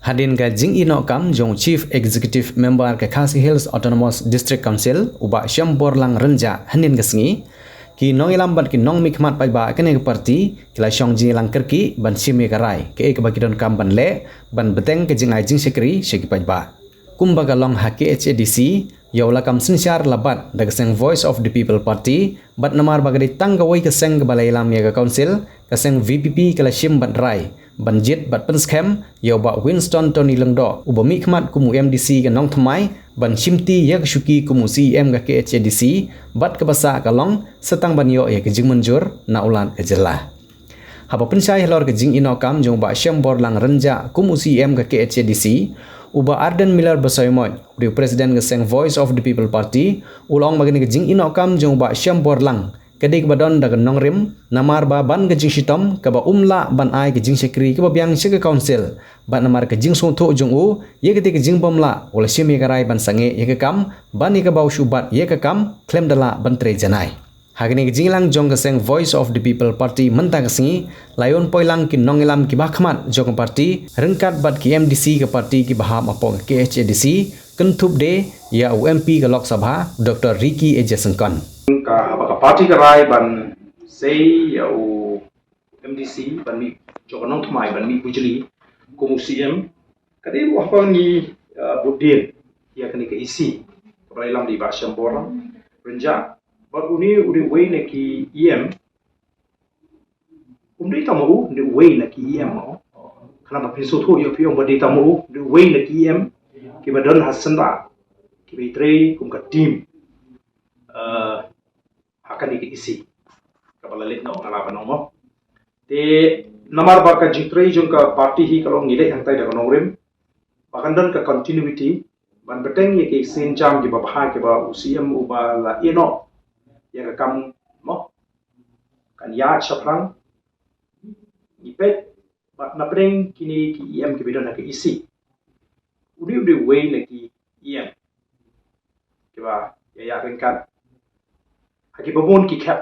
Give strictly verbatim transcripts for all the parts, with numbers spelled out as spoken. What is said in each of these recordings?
Hadien ka jingïehnoh kam jong u Chief Executive Member ka Khasi Hills Autonomous District Council, u Bah Shemborlang Rynjah, hynnin ka sngi, ki nongïalam bad ki nongmihkhmat paidbah kane ka party ki la shong jingïalang kyrkieh ban shim ïa ka rai kaei kaba ki donkam ban leh ban bteng ka jingai jingshakri sha ki paidbah. Kumba ka long ha K H A D C, ïa u lakam synshar la bat da ka seng Voice of the People Party, bad namar ba ka dei tang kawei ka seng kaba la ïalam ïa ka council, ka seng V P P ka la shim bad rai ban jied bad pynskhem ïa u Bah Winston Tony Lyngdoh, uba mihkhmat kum u M D C ka Nongthymmai, ban shimti ïa ka shuki kum u C E M ka K H A D C, bad kaba sah ka long sa tang ban ïoh ïa ka jingmynjur na u Lat ka jylla. Haba pynshai halor ka jingïehnoh kam jong u Bah Shemborlang Rynjah kum u C E M ka K H A D C, u Bah Ardent Miller Basaiawmoit, u dei u President ka seng Voice of the People Party, u la ong ba kane ka jingïehnoh kam jong u Bah Shemborlang ka dei kaba don da ka nongrim, namar ba ban ka jingshitom kaba um lah ban ai ka jingshakri kaba biang sha ka council, bad namar ka jingsngewthuh jong u ïa katei ka jingbymlah, u la shim ïa ka rai ban sangeh ïa ka kam, ban ïa kaba u shu bat ïa ka kam khlem da lah ban trei janai. Ha kane ka jingïalang jong ka seng Voice of the People Party mynta ka sngi, la ïoh poi lang ki nongïalam kiba khmat jong ka party, ryngkat bad ki M D C ka party kiba hap hapoh ka K H A D C, kynthup de ïa u M P ka Lok Sabha, Doctor Ricky A J Syngkon. Ka haba ka party ka rai ban sei ïa u M D C ban mih jong ka Nongthymmai ban mih bujli kum u C M, ka dei ruh haba ngi, uh, bud dien ïa kane ka E C kaba la ïalam da i Bah Shemborlang Rynjah, bad une u dei uwei na ki E M. Um dei tang ma u, dei uwei na ki E M, oh. Khnang ba phin sngewthuh ïoh phi ong ba dei tang ma u, dei uwei na ki E M kiba don ha syndah, kiba ïatrei kum ka team, uh, ha kane ka E C kaba la leit noh, nga lah ban ong mo. Te namar ba ka jingtrei jong ka party hi ka long ngi leit hangtai da ka nongrim, ba kan don ka continuity ban bteng ïa ki sienjam kiba bha kiba u C M uba la ïehnoh ïa ka kam mo kan ïaid shaphrang. Ngi peit ba na pdeng kine ki E M kiba don ha ka E C, une u dei uwei na ki E M kiba ïa ïaid ryngkat ha kiba bun ki khep,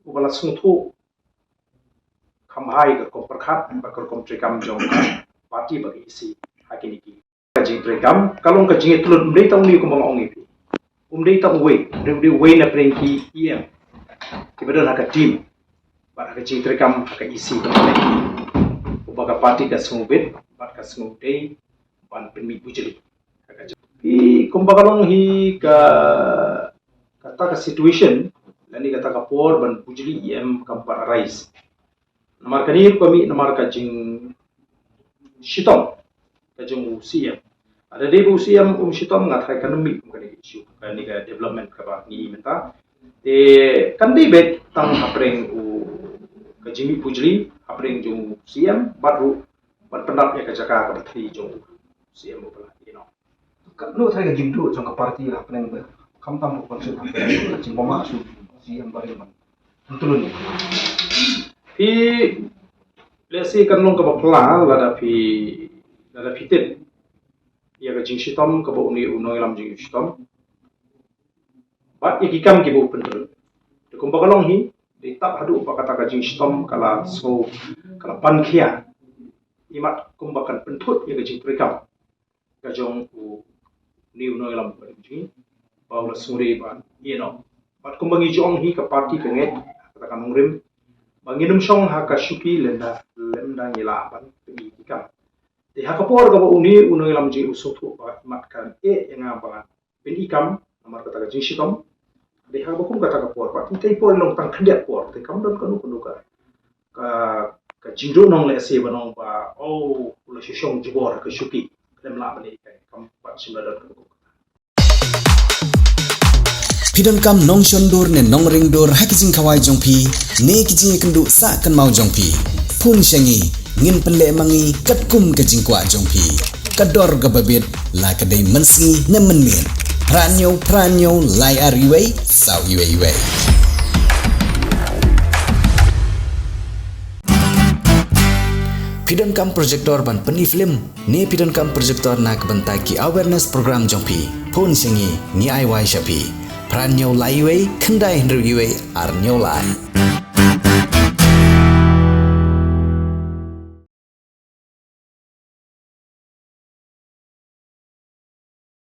uba la sngewthuh kham bha ïa ka rukom pyrkhat bad ka rukom treikam jong ka party bad ka E C ha kine ki. Ka jingtreikam ka long ka jingïatylli, um dei tang une kumba nga ong ïa phi. Um dei tang uwei, um dei, um dei uwei na pdeng ki E M kiba don ha ka team bad ha ka jingtreikam ha ka E C, uba ka party ka sngewbit bad ka sngewdei ban pynmih bujli. Phi, kumba ka long hi ka, kata ka situation lane kata ka por ban bujli E M kam pat arise. Namar kane ruh ka mih namar ka jingshitom ka jong u C M. Lada dei ba u C M um shitom, nga tharai kan ym mih kum kane ka issue, kane ka development kaba ngi i mynta. Te kan dei beit tang hapdeng u, ka jingmih bujli hapdeng jong u C M bad ruh ban pyndap ïa ka jaka kaba thri jong u C M uba la ïehnoh. Katno tharai ka jingduh jong ka party la hapdeng ba khamtam ka council hapdeng ka jingbymlah shuh C M barim ban pyntylun ïa. Phi, lehse kan long kaba phylla lada phi, lada phi tip ïa ka jingshitom kaba une u nongïalam jingshitom bad ïa ki kam kiba u pyntrei. Te kumba ka long hi, dei tang haduh ba kata ka jingshitom ka la sngew, ka la pan khia, imat kumba kan pynthut ïa ka jingtreikam ka jong u, une u nongïalam ba dei jong ngi ba u la sngewdei ban ïehnoh. Bad kumba ngi ju ong hi, ka party ka ngeit ha kata ka nongrim ba ngin ym shong ha ka shuki lymda, lymda ngi lah ban pyni ki kam. Te ha ka por kaba une u nongïalam jong ngi u sngewthuh ba imat kan eh ïa nga ba ngan pyni kam namar kata ka jingshitom, dei ha kaba kum kata ka por, bad kata ka por long tang khyndiat por, te kam don kano kano ka, ka, ka jingduhnong lehse ban ong ba, oh, u la shu shong jubor ha ka shuki, khlem lah ban ïa kai, kam pat shym la don kano kano. Phi donkam nongshon dur ne nongring dur ha ki jingkhawai jong phi ne ki jingïakynduh sah kynmaw jong phi? Phone sha ngi, ngin pynleh ma ngi katkum ka jingkwah jong phi. Ka dor kaba bit, la ka dei mynsngi ne mynmiet. Phra hynñiew phra hynñiew lai ar iwei saw iwei iwei. Phi donkam projector ban pyni film ne phi donkam projector na ka bynta ki awareness program jong phi? Phone sha ngi, ngi ai wai sha phi. Phra hynñiew lai iwei khyndai hynriew iwei ar hynñiew lai.